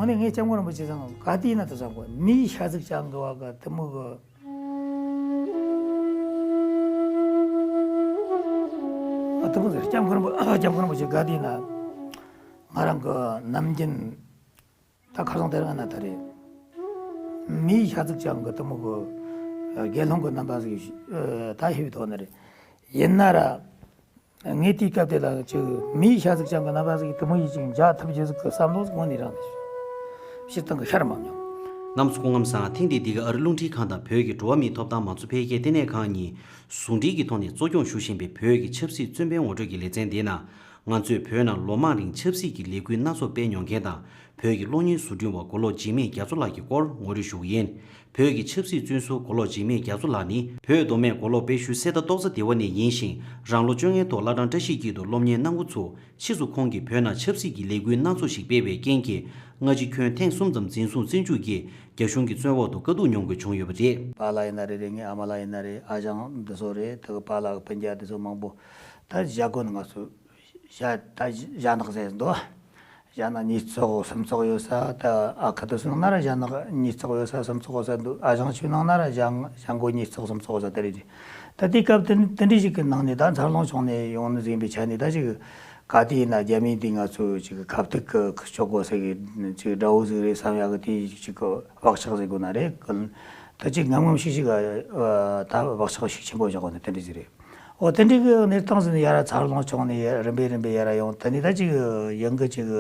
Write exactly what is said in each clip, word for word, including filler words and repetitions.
དངོས་གནས་ངས་སྐྱབས་མགོན་རིན་པོ་ཆེ་ཚང་ག་དུས་ཡིན་ན་དུ་བསམ་གོ། མིའི་ཤ་ཟིག་ཅང་གི་བ་གི་དུ་མོ་གི། ཨ་དུ་མོ་ཟེར། སྐྱབས་མགོན་རིན་པོ་སྐྱབས་མགོན་རིན་པོ་ཆེ་ག་དུས་ཡིན་ན། ང་རང་གི་ནམ་རྒྱུན་ད་ཁ་སང་དེ་རིང་ན་ད་རེད། མིའི་ཤ་ཟིག་ཅང་གི་དུ་མོ་གི་དགེ་སློང་གི་རྣམ་པ་ཟིག་ད་ཤེས་པའི་ཐོག་ནས་རེད། ཡིན་ན་ར། ངས་དེའི་སྐབས་དེ་ལ་ཅིག་མིའི་ཤ་ཟིག་ཅང་གི་རྣམ་པ་ཟིག་དུ་མོ་ཡིས་ཅིག་འཇག་ཐུབ་རྒྱུ་ཟིག་གི་བསམ་བློ་ཟིག་དངོས་ནས་རང་ནས་སྤྱིར་བཏང་གི་ཤར་མ་མྱོང་། རྣམ་ཚོ་སྐུ་ངམ་སང་ཐེངས་འདིའི་འདི་ག་ཨ་རི་རླུང་འཕྲིན་ཁང་དང་བོད་ཀྱི་འགྲོ་བ་མིའི་ཐོབ་ཐང་མང་གཙོ་འཕེལ་རྒྱས་ལྟེ་གནས་ཁང་གཉིས་ཟུང་འབྲེལ་གྱི་ཐོག་ནས་གཙོ་སྐྱོང་ཞུ་བཞིན་པའི་བོད་ཀྱི་ཆབ་སྲིད་བཙོན་པའི་ངོ་སྤྲོད་ཀྱི་ལེ་ཚན་འདིའི་ནང་། ང་ཚོས་བོད་ནང་ལོ་མང་རིང་ཆབ་སྲིད་ཀྱི་ལས་འགུལ་སྣ་ཚོགས་སྤེལ་མྱོང་མཁན་དང་། བོད་ཀྱི་གློག་བརྙན་བཟོ་སྐྲུན་པ་མགོ་ལོག་འཇིགས་མེད་རྒྱ་མཚོ་ལགས་ཀྱི་སྐོར་ངོ་སྤྲོད་ཞུ་གི་ཡིན། བོད་ཀྱི་ཆབ་སྲིད་བཙོན་ཟུར་མགོ་ལོག་འཇིགས་མེད་རྒྱ་མཚོ་ལགས་ནི། བོད་མདོ་སྨད་མགོ་ལོག་དཔལ་ཤུལ་གསེར་རྟ་ཏོག་ཙ་སྡེ་བ་ནས་ཡིན་ཞིང་། རང་ལོ་བཅོ་ལྔའི་ཐོག་བླ་བྲང་བཀྲ་ཤིས་དཀྱིལ་དུ་སློབ་གཉེར་གནང་འགོ་ཚུགས། ཕྱིས་སུ་ཁོང་གིས་བོད་ནང་ཆབ་སྲིད་ཀྱི་ལས་འགུལ་སྣ་ཚོགས་ཤིག་སྤེལ་བའི་རྐྱེན་གྱིས། སྔ་ཕྱི་ཁྱོན་ཐེངས་གསུམ་ཙམ་འཛིན་བཟུང་བཙོན་འཇུག་གིས་རྒྱ་གཞུང་གི་བཙོན་འོག་ཏུ་དཀའ་སྡུག་མྱོང་དགོས་བྱུང་ཡོད་པ་རེད། པཱ་ལགས་ཡིན་ན་རེད། རེད། ངའི་ཨ་མ་ལགས་ཡིན་ན་རེད། ཨ་ཞང་འདི་ཚོ་རེད། དེ་གི་པཱ་ལགས་གི་སྤུན་ཀྱག་འདི་ཚོ་མང་པོ་ད་བཞག་གོ་ནི། ང་ཚོ་ཞྭ་ད་ཞྭ་ནག་ཟེར་འདུག་ཞྭ་ནག་ཉིས་བརྩེགས་གསུམ་བརྩེགས་ཡོད་ས། ད་ཨ་ཁུ་དེ་ཚོའི་ནང་ན་ར་ཞྭ་ནག་ཉིས་བརྩེགས་ཡོད་ས་གསུམ་བརྩེགས་ཡོད་ས་འདུག་ཨ་ཞང་ཆོའི་ནང་ན་ར་ཞྭ་ཞྭ་མགོ་ཉིས་བརྩེགས་གསུམ་བརྩེགས་ཡོད་ས་དེ་རེད། ད་དེ་སྐབས་དེ་དེ་འདྲའི་ཞིག་གི་ནང་ནས་ད་འཚར་ལོངས་བྱུང་ནས་ཡོང་ནི་ཟིན་པའི་ཆ་ནས་ད་ཅིག་ག་དུས་ཡིན་ན་རྒྱ་མིས་འདི་ང་ཚོ་ཅིག་ཁ་ཐུག་གི་ཆོག་གོ་ཟེར་གི་ཅིག་དགྲ་བོ་ཟིག་རེད་བསམ་ཡག་གི་དེ་ཅིག་གི་བག་ཆགས་ཟེར་དགོས་ན་རེད། ད་ཅིག་ངམ་ངམ་ཤིག་ཤིག་ད་བག་ཆགས་ཤུགས་ཆེན་པོ་བཞག་གོ་ནི་དེ་འདྲ་ཟིག་རེད། འོ་དེ་འདྲའི་གི་གནས་སྟངས་ཟིན་ཡར་འཚར་ལོངས་བྱུང་ནས་རིམ་པས་རིམ་པས་ཡར་ཡོང་། དེ་ནས་ད་ཅིག་ཡང་གི་ཅིག་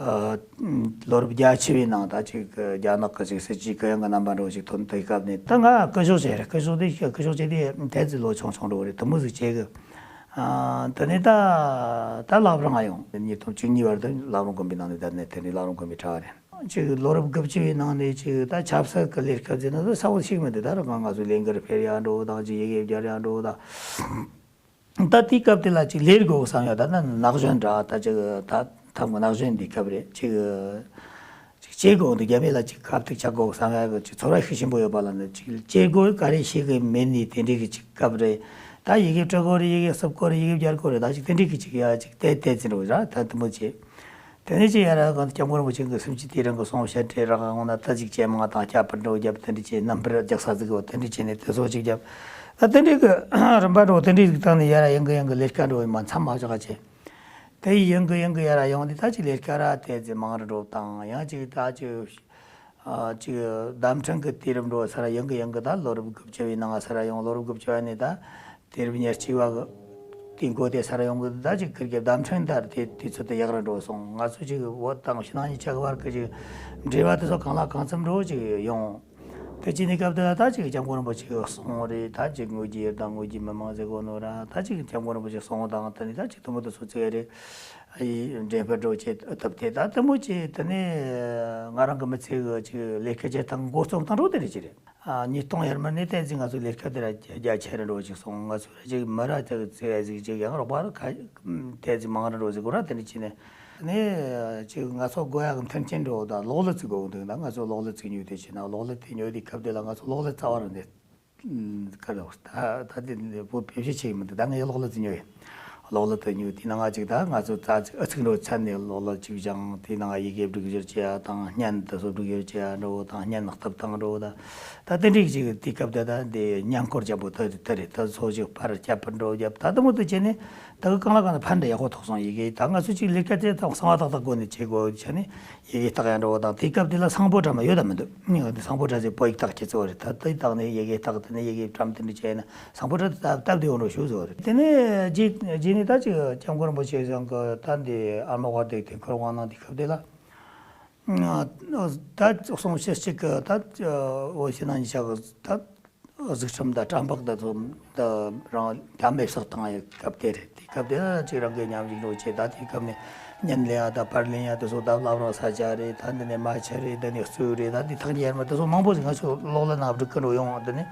ཨ་ལོ་རབས་བརྒྱད་ཅུ་བའི་ནང་ད་ཅིག་རྒྱ་ནག་གི་ཅིག་སྲིད་ཇུས་གུ་ཡངས་གི་རྣམ་པ་འདྲ་བོ་ཞིག་ཐོན། དེའི་སྐབས་ནས་ད་ང་སྐུ་ཞོགས་བྱས་རེད། སྐུ་ཞོགས་དེ་སྐུ་ཞོགས་བྱས་དེ་ཏོག་ཙམ་ལོ་ཆུང་ཆུང་འདྲ་བོ་རེད། དེ་མོ་ཟིག་བྱས་གི། ཨ་དེ་ནས་ད་ད་བླ་བྲང་ང་ཡོང་། ཉིས་སྟོང་བཅུ་གཉིས་བར་དུ་བླ་བྲང་དགོན་པའི་ནང་ནས་བསྡད་ནས་དེ་ནས་བླ་བྲང་དགོན་པའི་གྲྭ་བ་རེད། ཅིག་ལོ་རབས་དགུ་བཅུ་བའི་ནང་ནས་ཅིག་ད་ཆབ་སྲིད་ཀྱི་ལས་ཀ་ཟེར་ན་ད་ས་བོ་ཞིག་མི་འདུག་ད་རུང་ང་ཚོ་ལས་འགུལ་སྤེལ་ཡག་འགྲོ་དང་ཅིག་ཡི་གེ་སྦྱར་ཡག་འགྲོ་དང་། ད་དེའི་སྐབས་དེ་ལ་ཅིག་ལས་དགོས་བསམ་ཡག་ད་ན་ན་གཞོན་འདྲ་ད་ཅིག་ད་ཐབས་ཀྱི་ན་གཞོན་འདིའི་སྐབས་རེད། ཅིག་ཅིག་བྱེད་དགོས་འདུག་རྒྱ་མི་ལ་ཅིག་ཁ་ཐུག་ཆགས་དགོས་བསམ་ཡག་གི་ཅིག་ཚོར་བ་ཤུགས་ཆེན་པོ་ཡོད་པ་ལ་ནི་ཅིག་བྱེད་དགོས་ག་རེ་བྱེད་གི་མེད་ནི་དེ་འདྲའི་གི་ཅིག་སྐབས་རེད། ད་ཡི་གེ་འབྲི་དགོས་རེད། ཡི་གེ་སུབ་དགོས་རེད། ཡི་གེ་སྦྱར་དགོས་རེད། ད་ཅིག་དེ་འདྲའི་གི་ཅིག་ཡ་ཅིག་དེ་དེ་ཙི་འགྲོ་ར་ད་དུ་མོ་ཅིག་དེ་ནས་ཅིག་ཡར་སྐྱབས་མགོན་རིན་པོ་ཆེ་གི་སུམ་ཅུ་དུས་རིང་གི་གསུང་བཤད་རེ་རག་ཡོང་ན་ད་ཅིག་ཇེ་མང་དང་ཁྱད་པར་འགྲོ་རྒྱབ། དེ་འདྲ་བྱས་རྣམ་པར་རྒྱག་ས་ཟིག་གོ་དེ་འདྲ་བྱས་ནས་དེ་ཚོ་ཅིག་རྒྱབ། ད་དེ་འདྲའི་གི་རིམ་པ་འགྲོ་དེ་འདྲའི་གི་སྟེང་ནས་ཡར་ཡང་གི་ཡང་གི་ལས་ཀ་འགྲོ་མ་མཚམས་མ་བཞག་བྱས། དེ་ཡང་གི་ཡང་གི་ཡར་ཡོང་དུས་ད་ཅིག་ལས་ཀ་ར་དེ་ཙི་མང་རུ་འགྲོ་དང་ཡང་ཅིག་ད་ཅིག་ཨ་ཅིག་བརྡ་འཕྲིན་གི་དུས་རིམ་འགྲོ་ས་ར་ཡང་གི་ཡང་གི་ད་ལོ་རབས་དགུ་བཅུ་བའི་ནང་ས་ར་ཡོང་། ལོ་རབས་དགུ་བཅུ་བ་ནས་ད། དུས་རབས་ཉེར་གཅིག་པ་གི་དུས་འགོ་དེ་ས་ར་ཡོང་གི་ད་ཅིག་ཁིར་གི་བརྡ་འཕྲིན་དར་དེ་དུས་ཚོད་དེ་ཡག་རུ་འགྲོ་སོང་། ང་ཚོ་ཅིག་བོད་དང་ཕྱི་ནང་གཉིས་ཆ་གི་བར་གི་ཅིག་འབྲེལ་བ་དེ་ཚོ་གང་ལ་གང་འཚམ་འགྲོ་ཅིག་ཡོང་། དེ་ཅི་ནི་སྐབས་དེ་ལ་ད་ཅིག་སྐྱབས་མགོན་རིན་པོ་ཆེ་གི་གསུང་རེད། ད་ཅིག་དངོས་གཞི་ཡུལ་དང་དངོས་གཞི་མི་མང་ཟེར་གོ་ནོ་ར་ད་ཅིག་སྐྱབས་མགོན་རིན་པོ་ཆེ་གསུང་དང་དེ་ནི་ད་ཅིག་དུ་མོ་དུ་སོ་ཚེ་རེད། ཨ་ཡི་འདྲེན་སྤེལ་འགྲོ་ཅེས་ཐབས་དེ་ད་དུ་མོ་ཅིག་དེ་ནི་ང་རང་གི་མི་ཚེ་གི་ཅིག་ལས་ཀ་བྱེད་སྟངས་འགོ་རྩོམ་སྟངས་འགྲོ་དེ་རེད་ཅི་རེད། ཨ་ཉིས་སྟོང་ཡར་མར་ནས་ཏན་ཏན་ང་ཚོ་ལས་ཀ་དེ་ར་རྒྱ་ཆེ་རུ་འགྲོ་ཅིག་སོང་། ང་ཚོ་ར་ཅིག་མི་ར་ཅིག་ཚེ་ཟིག་ཅིག་ཡང་རོགས་པ་ར་ཁ་ཏན་ཏན་མང་རུ་འགྲོ་ཟིག་གོ་ར་དེ་འདྲ་བྱས་ནས་ནས་ཅིག་ང་ཚོ་དགོས་ཡག་མཐུན་རྐྱེན་འགྲོ་ད་གློག་ཀླད་ཅིག་དགོས་འདུག་ད་ང་ཚོ་གློག་ཀླད་ཅིག་ཉོས་དེ་བྱས་ན་གློག་ཀླད་དེ་ཉོས་དེ་སྐབས་དེ་ལ་ང་ཚོ་གློག་ཀླད་རྩ་བ་རུ་འདི་ཁ་ལོ་ད་ད་དེ་བོད་བེད་སྤྱོད་བྱེད་ཀྱི་མི་འདུག་ད་ངས་གློག་ཀླད་ཅིག་ཉོས་ཡིན། གློག་ཀླད་དེ་ཉོས་དེའི་ནང་ང་ཅིག་ད་ང་ཚོ་རྩ་ཅིག་ཨུ་ཚུགས་འགྲོ་ཚར་ནས་གློག་ཀླད་ཅིག་བཞེངས། དེའི་ནང་ང་ཡི་གེ་སྒྲིག་སྦྱོར་བྱེད་ཡ་དང་བརྙན་དེ་ཚོ་སྒྲིག་སྦྱོར་བྱེད་ཡ་འགྲོ་དང་བརྙན་ནག་ཐབ་དང་འགྲོ་ད་ད་དེ་འདྲའི་ཅིག་དུས་སྐབས་དེ་ད་འདི་བརྙན་འཁོར་རྒྱབ་པོ་དེ་དེ་རེད། ད་ཚོ་ཅིག་ཕར་རྒྱབ་པར་འགྲོ་རྒྱབ་ད་དུ་མོ་དུ་བྱས་ནས་ད་གི་གང་ལ་གང་ལ་ཕན་འདྲ་ཡག་པོ་ཐོགས་སོང་། ཡི་གེ་ད་ང་ཚོ་ཅིག་ལས་ཀ་དེ་ད་གསང་བ་ཏག་ཏག་སྒོ་ནས་བྱེད་དགོས་བྱས་ནས། ཡི་གེ་བཏགས་ཡང་འགྲོ་བ་དང་དེའི་སྐབས་དེ་ལ་སང་ཕོ་བྲམ་ཡོད་དམ་མི་འདུག་སྙིང་དེ་སང་ཕོ་བྲམ་ཟེར་བོད་ཡིག་བཏགས་ཁྱེད་ཚོ་རེད། ད་དེ་བཏགས་ནས་ཡི་གེ་བཏགས་དེ་ནས་ཡི་གེ་བྲམ་དེ་འདྲ་བྱས་ན་སང་ཕོ་བྲམ་དེ་ད་སྟབས་བདེ་བོ་འགྲོ་ཞུ་ཟེར་བ་རེད། དེ་ནས་རྗེས་རྗེས་ནས་ད་ཅིག་སྐྱབས་མགོན་རིན་པོ་ཆེ་ཚང་གི་ད་འདི་ཨ་མ་དབར་དེ་དེ་ཁོར་དབང་གནང་དུས་སྐབས་དེ་ལ་ད་གསུང་བཤད་ཅིག་གི་ད་འོ་ཤེས་ན་ཉི་ཤག་གི་ད། གཟིགས་ཁྲིམས་དང་བཀྲམ་པགས་དང་ཚོ་དང་རང་དམ་མེ་བསགས་བཏང་ཡོད་སྐབས་དེ་རེད། དེ་སྐབས་དེ་ན་ཅིག་རང་གི་ཉམས་ཞིག་འགྲོ་ཆེ་ད་དེ་སྐབས་ནས་བརྙན་ལེན་ཡ་དང་པར་ལེན་ཡ་དེ་ཚོ་ད་བླ་བྲང་ས་ཆ་རེད། ད་འདི་ནས་རྨ་ཆུ་རེད། འདི་ནས་གཙོས་རེད། ད་འདི་ཐག་ཉེ་ཡར་མ་དེ་ཚོ་མང་པོ་ཞིག་ང་ཚོ་གློག་ཀླད་ནང་སྒྲིག་གི་འགྲོ་ཡོང་། འདི་ནས་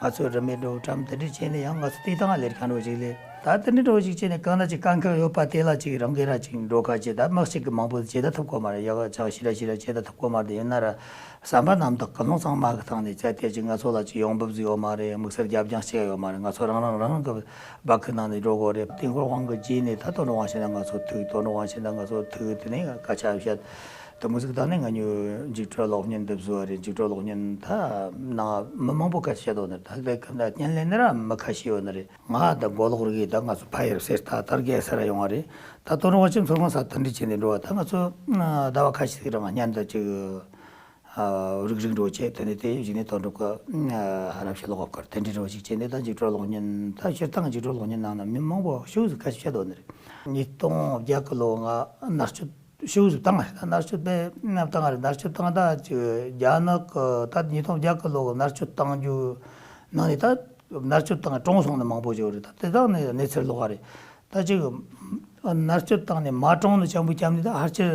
ང་ཚོ་རི་མེ་འགྲོ་བཀྲམ་དེ་འདྲས་བྱས་ནས་ཡང་ང་ཚོ་དེ་དང་ལས་ཀ་འགྲོ་ཞིག་ལས་ད་དེ་འདྲས་འགྲོ་ཞིག་བྱས་ནས་གང་ན་ཅིག་དཀའ་ཁག་ཡོད་པ་དེ་ལ་ཅིག་རང་གིས་ར་ཅིག་འགྲོ་ཁ་བྱེད། ད་མི་གཅིག་གི་མང་པོ་བྱེད་ད་ཐུབ་གོ་མ་རེད། ཡག་ཆག་ཤི་ར་ཤི་ར་བྱེད་ད་ཐུབ་གོ་མ་རེད། ཡིན་ན་ར། བསམ་པ་རྣམ་དག་ཀུན་སློང་གཙང་མ་གི་སྟེང་ནས་བྱས་ཏེ་ཅིག་ང་ཚོ་ལ་ཅིག་ཡོང་འབབ་ཟིག་ཡོད་མ་རེད། དམིགས་བསལ་རྒྱབ་ལྗོངས་ཅིག་ཡོད་མ་རེད། ང་ཚོ་རང་རང་རང་རང་གི་སྦག་གི་ནང་ནས་འགྲོ་དགོས་རེད། དེ་ཁོ་དབང་གི་རྗེས་ནས་ད་དོན་དུ་དབང་ཤེས་ན་ང་ཚོ་ཐུག་དོན་དུ་དབང་ཤེས་ན་ང་ཚོ་ཐུག་དེ་ནས་སྐད་ཆ་བཤད་ དེ་མོ་ཟིག་ད་ནི་ང་ཉོ་འཇིགས་སྤྲོད་གློག་བརྙན་འདི་བཟོ་བ་རེད། འཇིགས་སྤྲོད་གློག་བརྙན་ད་ནང་མི་མང་པོ་ཁ་ཤས་བཤད་དོ་ནི་ད་ལྟ་ཁམས་ད་བརྙན་ལེན་ནི་ར་མི་ཁ་ཤས་ཡོད་ནི་རེད། ང་ད་མགོ་ལོག་རིག་ཡིན། ད་ང་ཚོ་ཕ་ཡུལ་གསེར་རྟ་དར་རྒྱས་སར་ཡོང་བ་རེད། ད་དོ་རུང་བ་ཅིམ་ཚོར་ཁང་ས་མཐུན་སྒྲིལ་བྱས་ནས་འགྲོ་བ། ད་ང་ཚོ་ཟླ་བ་ཁ་ཤས་ཤིག་རིང་བརྙན་ད་ཅིག་རིག་རིག་འགྲོ་བྱས། དེ་ནས་དེ་གཞུག་ནས་དོན་འགྲུབ་ཀ་ཧ་རབ་ཤི་ལོག་བ་དཀར་དེ་འདྲའི་འགྲོ་ཞིག་བྱས་ནས། ད་འཇིགས་སྤྲོད་གློག་བརྙན་ད་སྤྱིར་བཏང་འཇིགས་སྤྲོད་གློག་བརྙན་ནང་ན་མི་མང་པོ་ཤུགས་ཟིག་ཁ་ཤས་བཤད་དོ་ནི་རེད། ཉིས་སྟོང་བརྒྱད་གི་ལོ་ང་མནར་གཅོད་ཤུགས་ཟིག་བཏང་བ་རེད། ད་མནར་གཅོད་དཔེ་མནར་བཏང་བ་རེད། མནར་གཅོད་བཏང་ད་ཅིག་རྒྱ་ནག་གི་ད་ཉིས་སྟོང་བརྒྱད་གི་ལོ་གི་མནར་གཅོད་བཏང་རྒྱུ་ནང་ནས་ད་མནར་གཅོད་བཏང་གྲོངས་སོང་ནི་མང་པོ་ཞིག་རེད། ད་དེ་དག་ནི་གནས་ཚུལ་ལོགས་རེད། ད་ཅིག་མནར་གཅོད་བཏང་ནས་མ་གྲོངས་ནི་ཅམ་པུ་ཅམ་ནི་ད་ཕལ་ཆེར་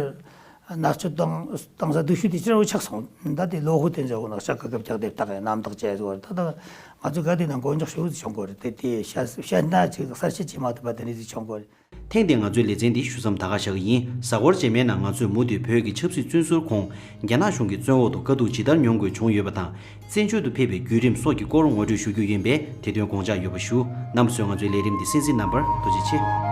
མནར་གཅོད་བཏང་བཏང་ས་སྡུག་ཤོས་དེ་ཕྱིར་འུ་ཆགས་སོང་། ད་དེ་ལོ་ཧུ་ཏན་ཟེར་བོ་ནག་ཤག་གི་སྐབས་ཀྱག་དེབ་བཏགས་ཡ་རྣམ་དག་བྱས་ཟེར་བ་རེད། ད་ད་ང་ཚོ་ག་དེ་ན་མགོ་འཇོག་ཤུགས་ཟིག་བྱུང་གོ་རེད། དེ་དེ་བཤད་བཤད་ན་ཅིག་གསར་བཤད་བྱེད་མ་ཐུབ་པ་དེ་འདྲ་ཟིག་བྱུང་གོ་རེད། ཐེངས་འདིའི་ང་ཚོའི་ལེ་ཚན་འདི་ཞུ་མཚམས་ད་ག་བཞག་གི་ཡིན། གཟའ་འཁོར་རྗེས་མའི་ནང་ང་ཚོས་མུ་མཐུད་བོད་ཀྱི་ཆབ་སྲིད་བཙོན་ཟུར་ཁོང་རྒྱ་ནག་གཞུང་གི་བཙོན་འོག་ཏུ་དཀའ་སྡུག་ཇི་ལྟར་མྱོང་དགོས་བྱུང་ཡོད་པ་དང་། བཙན་བྱོལ་དུ་ཕེབས་པའི་བརྒྱུད་རིམ་སོགས་ཀྱི་སྐོར་ངོ་སྤྲོད་ཞུ་རྒྱུ་ཡིན་པས། དེ་དོན་དགོངས་འཇགས་ཡོད་པ་ཞུ། རྣམ་པ་ཚོས་ང་ཚོའི་ལས་རིམ་འདི་གསན་གཟིགས་གནང་བར་ཐུགས་རྗེ་ཆེ།